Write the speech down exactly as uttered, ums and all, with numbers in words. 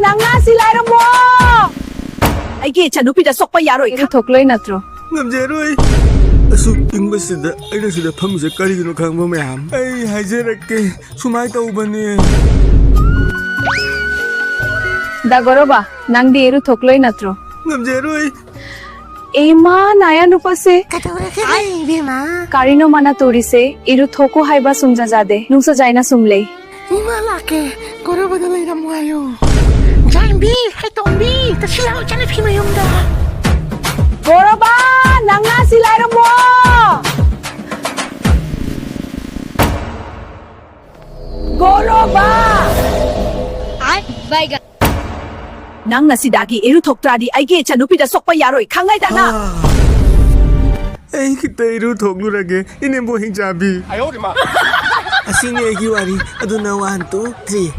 ꯅꯪꯅ ꯁꯤ ꯂꯩꯔꯝꯃꯣ! ꯑꯩꯒꯤ ꯏꯆꯥꯅꯨꯄꯤꯗ ꯁꯣꯛꯄ ꯌꯥꯔꯣꯏ꯫ ꯏꯔꯨ ꯊꯣꯛꯂꯣꯏ ꯅꯠꯇ꯭ꯔꯣ? ꯉꯝꯖꯔꯣꯏ꯫ ꯑꯁꯨꯛ ꯏꯪꯕꯁꯤꯗ ꯑꯩꯅ ꯁꯤꯗ ꯐꯝꯃꯤꯁꯦ ꯀꯔꯤꯒꯤꯅꯣ ꯈꯪꯕ ꯃꯌꯥꯝ? ꯑꯩ ꯍꯥꯏꯖꯔꯛꯀꯦ, ꯁꯨꯃꯥꯏ ꯇꯧꯕꯅꯦ꯫ ꯗꯥ ꯒꯣꯔꯣꯕꯥ, ꯅꯪꯗꯤ ꯏꯔꯨ ꯊꯣꯛꯂꯣꯏ ꯅꯠꯇ꯭ꯔꯣ? ꯉꯝꯖꯔꯣꯏ꯫ ꯏꯃꯥ, ꯅꯌꯥ ꯅꯨꯄꯥꯁꯦ꯫ ꯀꯩꯗꯧꯔꯒꯦ, ꯏꯕꯦꯝꯃ? ꯀꯔꯤꯅꯣ ꯃꯥꯅ ꯇꯧꯔꯤꯁꯦ? ꯏꯔꯨ ꯊꯣꯛꯎ ꯍꯥꯏꯕ ꯁꯨꯝꯖꯖꯥꯗꯦ꯫ ꯅꯨꯡꯁꯨ ꯆꯥꯏꯅ ꯁꯨꯝ ꯂꯩ꯫ ꯏꯃꯥ ꯂꯥꯛꯀꯦ꯫ ꯒꯣꯔꯣꯕꯥꯗ ꯂꯩꯔꯝꯃꯣ ꯍꯥꯏꯌꯣ꯫ ꯖꯥꯟꯕꯤ, ꯍꯩꯇꯣꯝꯕꯤ, ꯇꯁꯤ ꯂꯥꯛꯑꯣ ꯏꯆꯥꯅꯨꯄꯤ ꯃꯌꯨꯝꯗ꯫ ꯒꯣꯔꯣꯕꯥ, ꯅꯪꯅ ꯁꯤ ꯂꯩꯔꯝꯃꯣ꯫ ꯒꯣꯔꯣꯕꯥ! ꯅꯪ ꯉꯁꯤꯗꯒꯤ ꯏꯔꯨꯊꯣꯛꯇ꯭ꯔꯗꯤ ꯑꯩꯒꯤ ꯏꯆꯥꯅꯨꯄꯤꯗ ꯁꯣꯛꯄ ꯌꯥꯔꯣꯏ, ꯈꯪꯉꯦꯗꯅ? ꯑꯩ ꯈꯤꯇ ꯏꯔꯨꯊꯣꯛꯂꯨꯔꯒꯦ, ꯏꯅꯦꯝꯕꯣꯛ ꯍꯤꯡꯆꯥꯕꯤ꯫ ꯑꯁꯤꯅꯤ ꯑꯩꯒꯤ ꯋꯥꯔꯤ꯫ ꯑꯗꯨꯅ one, two, three꯫